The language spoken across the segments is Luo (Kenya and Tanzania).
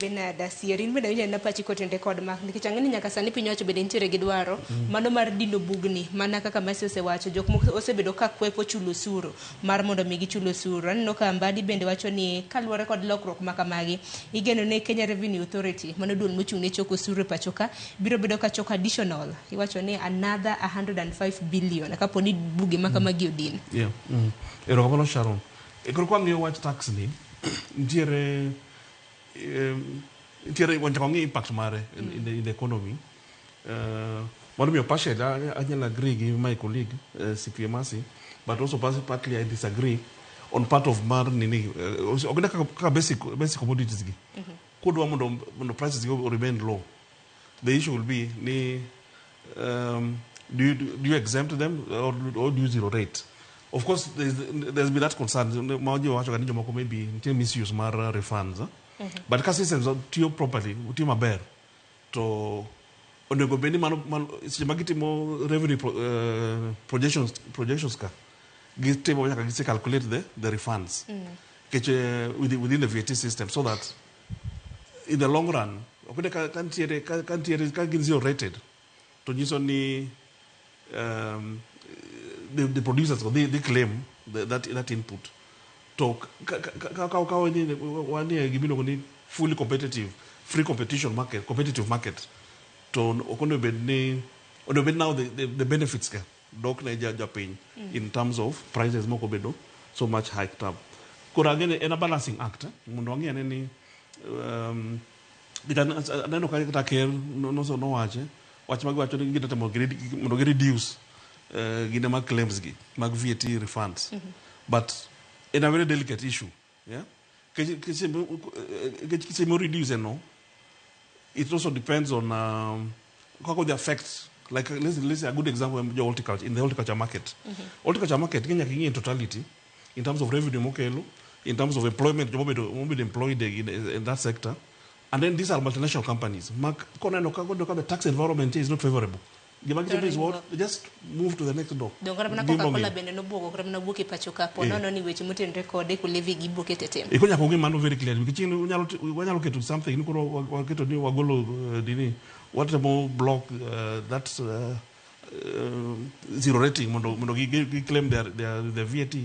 Benada Sier, in bende awinjo anena pachi kotenre kod ma nikech ang'e ni nyaka sani piny owacho bende nitiere gi dwaro mano mar dino bugni mana kaka Mercy osewacho jok moko osebedo ka kwepo chulo osuru mar mondo mi gichul osuru. Aneno ka Mbadi bende wacho ni kaluwore kod lokruok ma kamagi igeno ne Kenya Revenue Authority mano duol mochung' ne choko osuru e pacho ka biro bedo ka choko additional iwacho ni another 105 billion kapo ni buge ma kamagi odin. Yeah. Erokamano Sharon. E koro kwang'iyo wach tax ni, nitiere nitiere nyaka wang'i impact mare in the economy. Mano miyo partially anyalo agree gi my colleague CPA Mercy, but also partly I disagree on part of mar nini ok kaka basic commodities gi. Kodwa mondo prices gi remain low, the issue will be ni do you exempt them or do you zero rate? Of course, there's been that concern. Ma ji wacho ga ni jomoko maybe nitie misuse mar refunds. Eh? But ka systems tiyo properly, tiyo maber, to onego bed ni mano seche ma gitimo revenue projections ka gitimo nyaka gise calculate the refunds nikech within the VAT system so that in the long run ok ni ka nitiere ka gin zero rated to nyiso ni the producers go they claim that input to ka wanie gimiluongo ni fully competitive free competition market, competitive market, to ok onego bed ni onego bed now the benefits ka dok ne japiny in terms of prices moko bedo so much hiked up. Koro agene en a balancing act, eh, mondo wang'i ane ni nikech aneno ka kata ker nowache wach ma giwacho ni gidwa temo mondo gi reduce gine mag claims gi mag VAT refunds, but in a very delicate issue, yeah, nikech seche mo reduce no it also depends on kaka odhi affect, like let's say a good example jo horticulture, in the horticulture market. Horticulture market nyaka ing'i in totality in terms of revenue mokelo, in terms of employment, joma obedo employed in that sector, and then these are multinational companies ma koneno ka koneno ka the tax environment is not favorable, gima gitimo is what they just move to the next door. Dong kata mana Gima Coca-Cola ong'eyo. Bende nobuogo kata mana wuok e pacho ka po nono ni weche motenore kode levy gi buok e tetem. Iko nyaka ong'e mano very clearly nikech wanyalo keto something ni koro waketo ni wagolo nini watemo block that zero rating mondo gi claim their VAT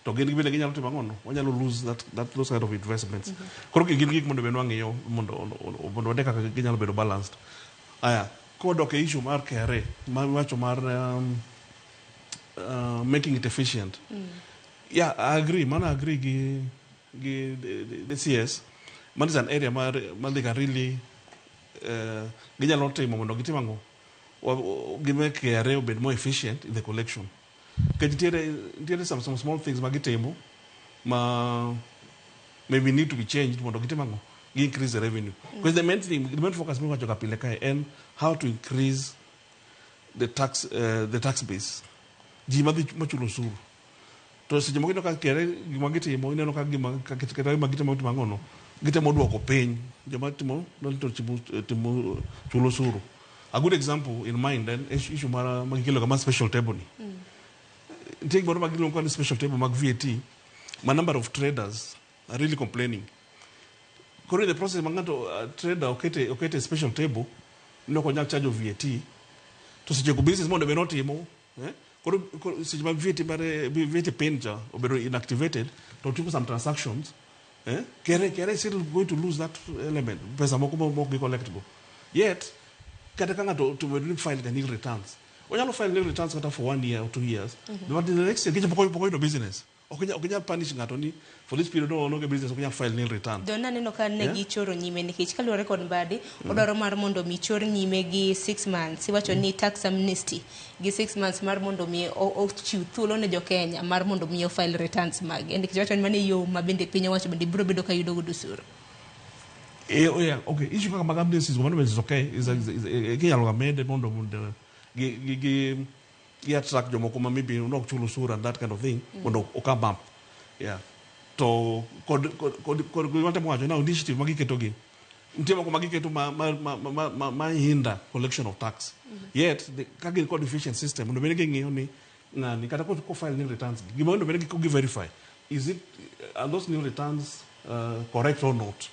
to gin bende ginyalo timo ang'o no wanyalo lose that, that those kind of investments. Koro gin gik mondo bed wang'iyo mondo wane kaka ginyalo bedo balanced. Aya kodok e issue mar KRA ma wacho mar making it efficient, yeah, I agree, mano I agree gi the CS. Man is an area mar they can really ginyalo timo mondo gitim ang'o gi make KRA obed more efficient in the collection nikech nitiere some small things ma gitimo ma maybe need to be changed mondo gitim ang'o gi increase the revenue, because the main thing, the main focus miwacho ga pile kae en how to increase the tax base, ji madhi machulo osuru. To seche moko ineno ka KRA gima gitimo ineno ka gima kata gima gitimo timo ang'o no gitemo duoko piny joma timo to timo chulo osuru. A good example in mind en issue mar ma gikelo ga mar special table ni. Nitie gimoro ma giluongo ni special table mag VAT ma number of traders are really complaining. Koro in the process ma ng'ato trader okete special table ni ok onyal charge VAT to seche go business mondo bed notimo, eh? Koro seche ma VAT mare VAT pin cha obedo inactivated to otimo some transactions, eh? KRA is still going to lose that element, pesa moko ma ok gi collect go. Yet kata ka ng'ato to bedo ni file ga nil returns, onyalo file nil returns kata for one year or 2 years, but in the next year nikech pok oyudo business ok inyal punish ng'ato ni for this period no onge business ok inyal file nil return. Do naneno ka ne gichoro nyime nikech kaluwore kod Mbadi odwaro mar mondo mi chor nyime gi 6 months iwacho ni tax amnesty gi 6 months mar mondo mi ochiw thuolo ne jokenya mar mondo mi ofile returns mage nikech wacho ni mano e yo ma bende piny owacho bende biro bedo ka yudo godo osuru. Oh, yeah, okay. Issue kaka mag amnesty mano is okay. Is kinyalo ga mede mondo gi attract jomoko ma maybe nok chul osuru and that kind of thing mondo o come up. Yeah. To kod gima temo wacho now initiative ma giketo gi nitie moko ma giketo ma hinder collection of tax. Yet ka gin kod efficient system mondo bed ni ging'iyo ni ng'ani kata ko file nil returns gi gima onego bed ni gi verify is it are those nil returns correct or not.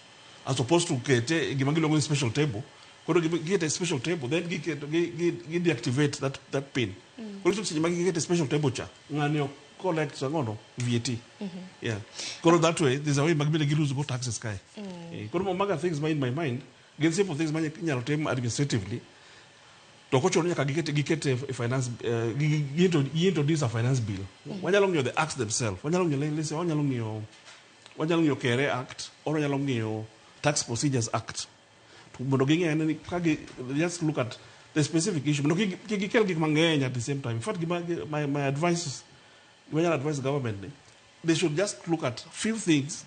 As opposed to kete gima giluongo ni special table. Koro gikete e special table, then giketo gi deactivate that pin. Koro seche ma gikete e special table cha, ng'ani ok collect ang'ono VAT. Yeah. Koro that way there's a way mag bende gi go taxes kae. Koro maga things ma in my mind gin simple things ma inyalo tim administratively, to ok ochuno ni nyaka giket e finance, gi introduce a finance bill. Wanyalo ng'iyo the acts themselves, wanyalo ng'iyo, let's say, wanyalo ng'iyo KRA Act or wanyalo ng'iyo Tax Procedures Act, to mondo ging'e ni ka gi just look at the specific issue, mondo kik gikel gik mang'eny at the same time. In fact, gima my advice is, gima anyalo advise government ni they should just look at few things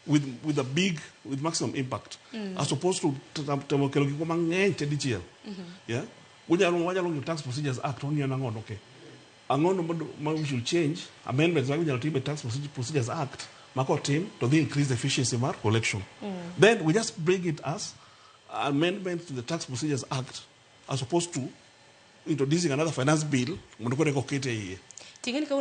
with a big with maximum impact, as opposed to temo kelo gik mang'eny te dichiel. Yeah, wanyalo ng'iyo Tax Procedures Act, wang'iyo nang'o, okay, ang'ono ma we should change, amendments mag inyalo tim e Tax Procedures Act ma kotim to dhi increase efficiency mar collection. Then we just bring it as amendment to the Tax Procedures Act, as opposed to introducing another finance bill mondo koro eka okete e iye. Ting'eni kawuono.